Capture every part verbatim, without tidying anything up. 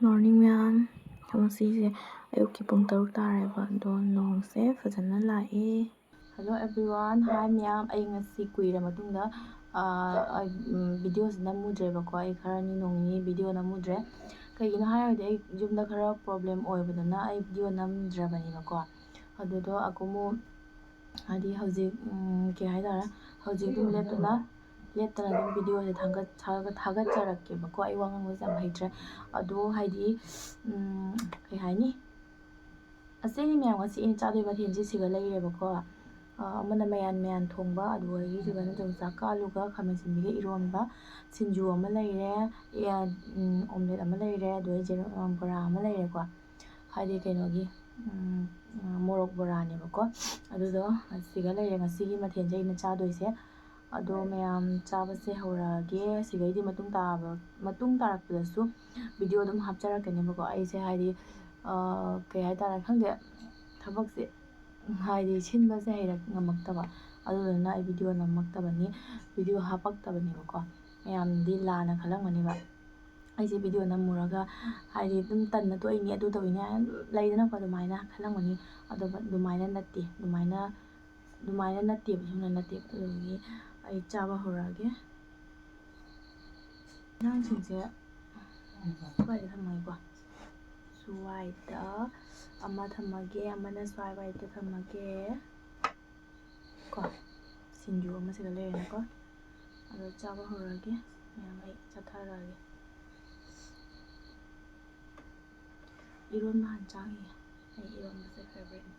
Morning ꯃꯌꯥꯝ꯫ ꯉꯁꯤꯁꯦ ꯑꯌꯨꯛꯀꯤ ꯄꯨꯡ ꯇꯔꯨꯛ ꯇꯥꯔꯦꯕ, ꯑꯗꯣ ꯅꯣꯡꯁꯦ ꯐꯖꯅ ꯂꯥꯛꯑꯦ꯫ Hello everyone, hi ꯃꯌꯥꯝ꯫ ꯑꯩ ꯉꯁꯤ ꯀꯨꯏꯔ ꯃꯇꯨꯡꯗ, ꯑꯥ, ꯑꯩ, ꯎꯝ, videoꯁꯦ ꯅꯝꯃꯨꯗ꯭ꯔꯦꯕꯀꯣ꯫ ꯑꯩ ꯈꯔꯅꯤ, ꯅꯣꯡ ꯅꯤꯅꯤ video ꯅꯝꯃꯨꯗ꯭ꯔꯦ꯫ ꯀꯩꯒꯤꯅꯣ ꯍꯥꯏꯔꯗꯤ ꯑꯩ ꯌꯨꯝꯗ ꯈꯔ problem ꯑꯣꯏꯕꯗꯨꯅ ꯑꯩ video ꯅꯝꯗ꯭ꯔꯕꯅꯦꯕꯀꯣ꯫ ꯑꯗꯨꯗꯣ ꯑꯀꯨꯃꯨ ꯍꯥꯏꯗꯤ ꯍꯧꯖꯤꯛ, ꯎꯝ, ꯀꯩ ꯍꯥꯏꯇꯥꯔꯦ, ꯍꯧꯖꯤꯛ ꯑꯗꯨꯝ ꯂꯦꯞꯇꯅ, ꯂꯦꯞꯇꯅ ꯑꯗꯨꯝ videoꯁꯦ ꯊꯥꯒꯠ-, ꯊꯥꯒꯠ-, ꯊꯥꯒꯠꯆꯔꯛꯀꯦꯕꯀꯣ꯫ ꯑꯩ ꯋꯥ ꯉꯥꯡꯕꯁꯦ ꯌꯥꯝ ꯍꯩꯇ꯭ꯔꯦ꯫ ꯑꯗꯣ ꯍꯥꯏꯗꯤ, ꯎꯝ, ꯀꯩ ꯍꯥꯏꯅꯤ? ꯑꯁꯤꯅꯤ ꯃꯌꯥꯝ, ꯉꯁꯤ ꯑꯩꯅ ꯆꯥꯗꯣꯏ ꯃꯊꯦꯜꯁꯦ ꯁꯤꯒ ꯂꯩꯔꯦꯕꯀꯣ꯫ ꯑ, ꯑꯃꯅ ꯃꯌꯥꯟ ꯃꯌꯥꯟ ꯊꯣꯡꯕ, ꯑꯗꯨꯗꯒꯤ ꯁꯤꯗꯅ ꯌꯣꯡꯆꯥꯛꯀ ꯑꯂꯨꯒ ꯈꯥꯃꯦꯟ ꯑꯁꯤꯟꯕꯤꯒ ꯏꯔꯣꯟꯕ, ꯁꯤꯡꯖꯨ ꯑꯃ ꯂꯩꯔꯦ, ꯑꯦ, ꯎꯝ, omelette ꯑꯃ ꯂꯩꯔꯦ, ꯑꯗꯨꯗꯩ ꯖꯦꯔꯣ-, ꯑ, ꯕꯣꯔꯥ ꯑꯃ ꯂꯩꯔꯦꯀꯣ꯫ ꯍꯥꯏꯗꯤ ꯀꯩꯅꯣꯒꯤ, ꯎꯝ, ꯑ, ꯃꯣꯔꯣꯛ ꯕꯣꯔꯥꯅꯦꯕꯀꯣ꯫ ꯑꯗꯨꯗꯣ ꯑꯁꯤꯒ ꯂꯩꯔꯦ ꯉꯁꯤꯒꯤ ꯃꯊꯦꯜꯁꯦ ꯑꯩꯅ ꯆꯥꯗꯣꯏꯁꯦ꯫ ꯑꯗꯣ ꯃꯌꯥꯝ ꯆꯥꯕꯁꯦ ꯍꯧꯔꯛꯑꯒꯦ꯫ ꯁꯤꯗꯩꯗꯤ ꯃꯇꯨꯡ ꯇꯥꯕ, ꯃꯇꯨꯡ ꯇꯥꯔꯛꯄꯗꯁꯨ video ꯑꯗꯨꯝ ꯍꯥꯞꯆꯔꯛꯀꯅꯦꯕꯀꯣ꯫ ꯑꯩꯁꯦ ꯍꯥꯏꯗꯤ, ꯑ, ꯀꯩ ꯍꯥꯏꯇꯥꯔꯦ, ꯈꯪꯗꯦ, ꯊꯕꯛꯁꯦ ꯍꯥꯏꯗꯤ ꯁꯤꯟꯕꯁꯦ ꯍꯩꯔꯛ-, ꯉꯝꯃꯛꯇꯕ꯫ ꯑꯗꯨꯗꯨꯅ ꯑꯩ video ꯅꯝꯃꯛꯇꯕꯅꯤ, video ꯍꯥꯞꯄꯛꯇꯕꯅꯦꯕꯀꯣ꯫ ꯃꯌꯥꯝꯗꯤ ꯂꯥꯟꯅ ꯈꯜꯂꯝꯒꯅꯦꯕ꯫ ꯑꯩꯁꯦ video ꯅꯝꯃꯨꯔꯒ ꯍꯥꯏꯗꯤ ꯑꯗꯨꯝ ꯇꯟꯅ ꯇꯣꯛꯏꯅꯦ, ꯑꯗꯨ ꯇꯧꯏꯅꯦ ꯍꯥꯏꯅ ꯂꯩꯗꯅꯀꯣ, ꯑꯗꯨꯃꯥꯏꯅ ꯈꯜꯂꯝꯒꯅꯤ꯫ ꯑꯗꯣ ꯑꯗꯨꯃꯥꯏꯅ ꯅꯠꯇꯦ, ꯑꯗꯨꯃꯥꯏꯅ, ꯑꯗꯨꯃꯥꯏꯅ ꯅꯠꯇꯦꯕ, ꯁꯨꯡꯅ ꯅꯠꯇꯦꯕ꯫ ꯑꯗꯨꯗꯨꯒꯤ ꯑꯩ ꯆꯥꯕ ꯍꯧꯔꯛꯑꯒꯦ꯫ ꯏꯟꯖꯥꯡꯁꯤꯡꯁꯦ ꯁ꯭ꯋꯥꯏꯗ ꯊꯝꯃꯒꯦꯀꯣ꯫ ꯁ꯭ꯋꯥꯏꯗ ꯑꯃ ꯊꯝꯃꯒꯦ, ꯑꯃꯅ ꯁ꯭ꯋꯥꯏ ꯋꯥꯏꯗ ꯊꯝꯃꯒꯦ꯫ ꯀꯣ, ꯁꯤꯡꯖꯨ ꯑꯃ ꯁꯤꯗ ꯂꯩꯔꯦꯅꯀꯣ꯫ ꯑꯗꯣ ꯆꯥꯕ ꯍꯧꯔꯛꯑꯒꯦ꯫ ꯃꯌꯥꯝ ꯑꯩ ꯆꯥꯊꯔꯛꯑꯒꯦ꯫ ꯏꯔꯣꯟꯕ ꯍꯥꯟꯅ ꯆꯥꯈꯤꯒꯦ꯫ ꯑꯩ ꯏꯔꯣꯟꯕꯁꯦ favouriteꯅꯤ꯫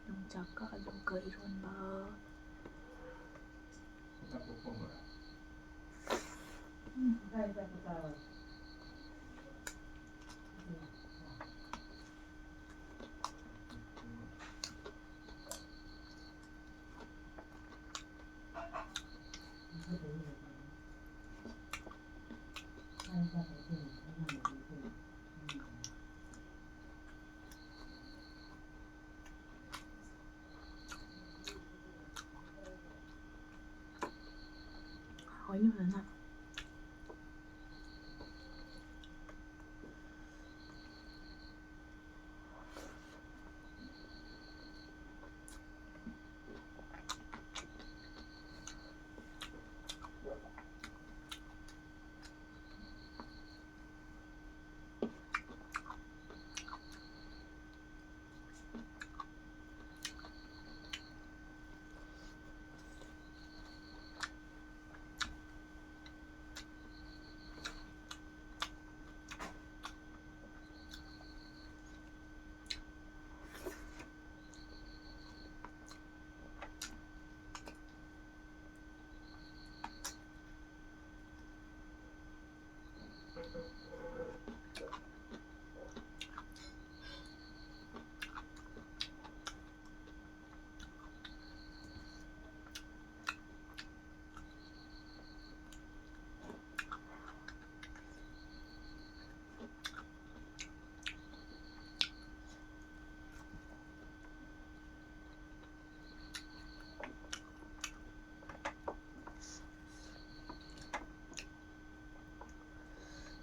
ꯌꯣꯡꯆꯥꯛꯀ ꯑꯂꯨꯒ ꯏꯔꯣꯟꯕ꯫ ꯎꯝ꯫ ꯍꯥꯎꯋꯤꯅꯦ ꯐꯖꯅ꯫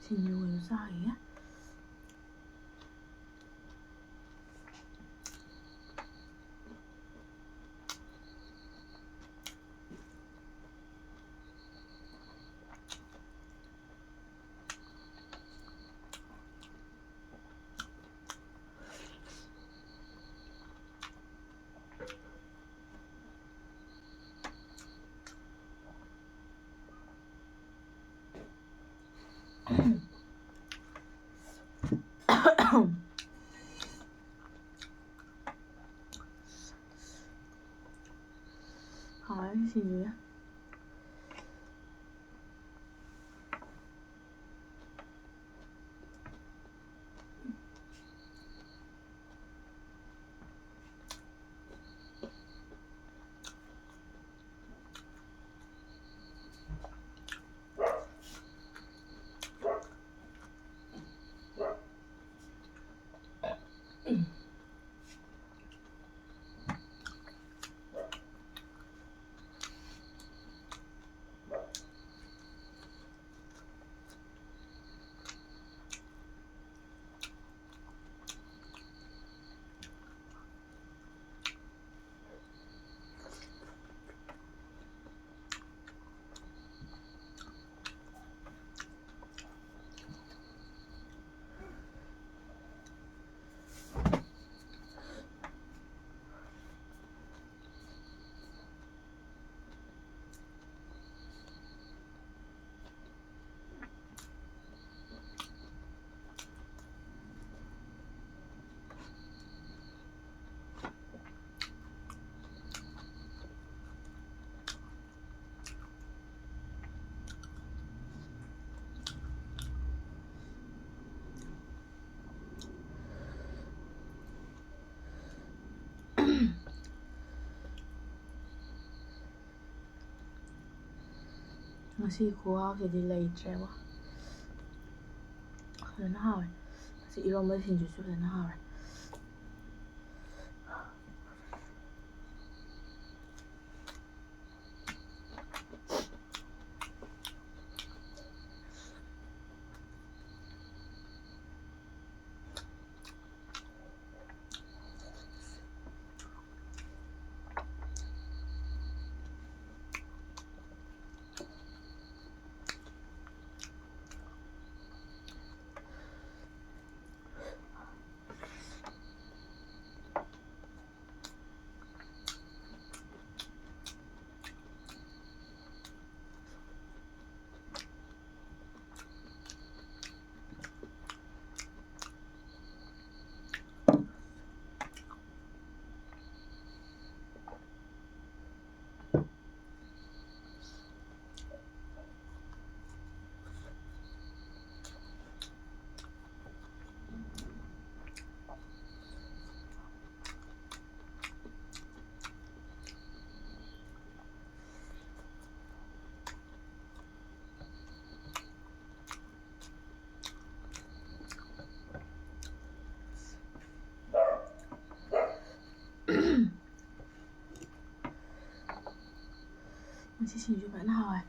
ꯁꯤꯡꯖꯨ ꯑꯣꯏꯅ ꯆꯥꯈꯤꯒꯦ꯫ ꯍꯥꯎꯋꯦ ꯁꯤꯡꯖꯨꯁꯦ꯫ ꯉꯁꯤ ꯈꯨꯍꯥꯎꯁꯤꯗꯤ ꯂꯩꯇ꯭ꯔꯦꯕ꯫ ꯐꯖꯅ ꯍꯥꯎꯋꯦ꯫ ꯉꯁꯤ ꯏꯔꯣꯝꯕ ꯁꯤꯡꯖꯨꯁꯨ ꯐꯖꯅ ꯍꯥꯎꯔꯦ꯫ ꯉꯁꯤ ꯁꯤꯡꯖꯨ ꯐꯖꯅ ꯍꯥꯎꯋꯦ꯫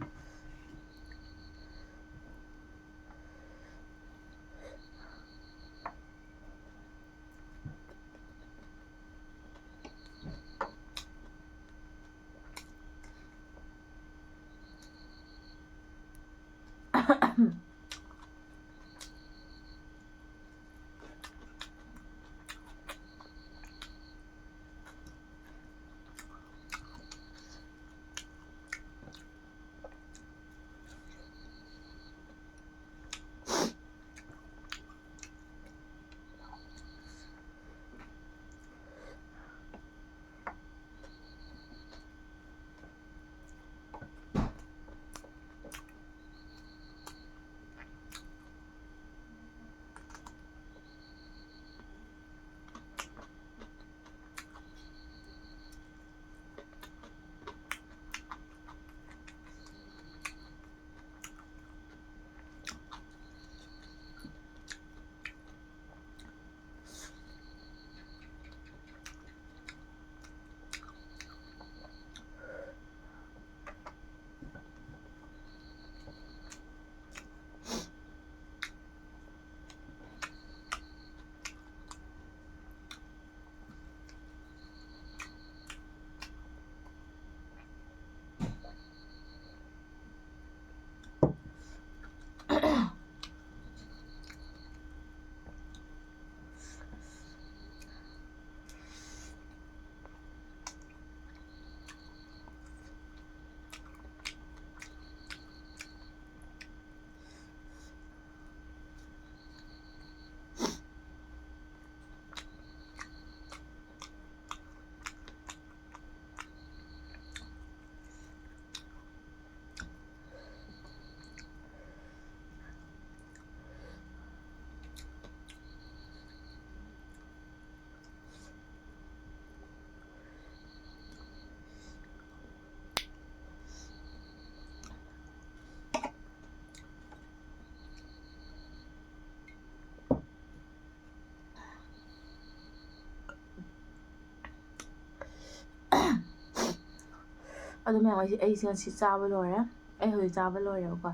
ꯑꯗꯨ ꯃꯌꯥꯝ ꯑꯩꯁꯦ ꯑꯩꯁꯦ ꯉꯁꯤ ꯆꯥꯕ ꯂꯣꯏꯔꯦ꯫ ꯑꯩ ꯍꯧꯖꯤꯛ ꯆꯥꯕ ꯂꯣꯏꯔꯦꯕꯀꯣ꯫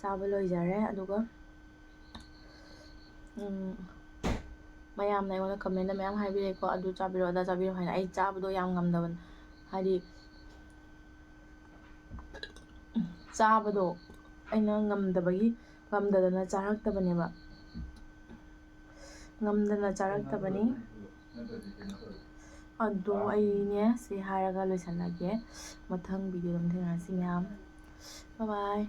ꯆꯥꯕ ꯂꯣꯏꯖꯔꯦ꯫ ꯑꯗꯨꯒ ꯎꯝ, ꯃꯌꯥꯝꯅ ꯑꯩꯉꯣꯟꯗ comment ꯃꯌꯥꯝ ꯍꯥꯏꯕꯤꯔꯛꯑꯦꯀꯣ, "ꯑꯗꯨ ꯆꯥꯕꯤꯔꯣ, ꯑꯗꯥ ꯆꯥꯕꯤꯔꯣ" ꯍꯥꯏꯅ꯫ ꯑꯩ ꯆꯥꯕꯗꯣ ꯌꯥꯝ ꯉꯝꯗꯕꯅꯤ, ꯍꯥꯏꯗꯤ ꯆꯥꯕꯗꯣ ꯑꯩꯅ ꯉꯝꯗꯕꯒꯤ, ꯉꯝꯗꯗꯅ ꯆꯥꯔꯛꯇꯕꯅꯦꯕ, ꯉꯝꯗꯅ ꯆꯥꯔꯛꯇꯕꯅꯤ꯫ ꯑꯗꯣ ꯑꯩꯅꯦ ꯁꯤ ꯍꯥꯏꯔꯒ ꯂꯣꯏꯁꯤꯜꯂꯒꯦ, ꯃꯊꯪ video ꯑꯗꯨꯝ ꯊꯦꯡꯅꯔꯁꯤ ꯃꯌꯥꯝ, bye bye꯫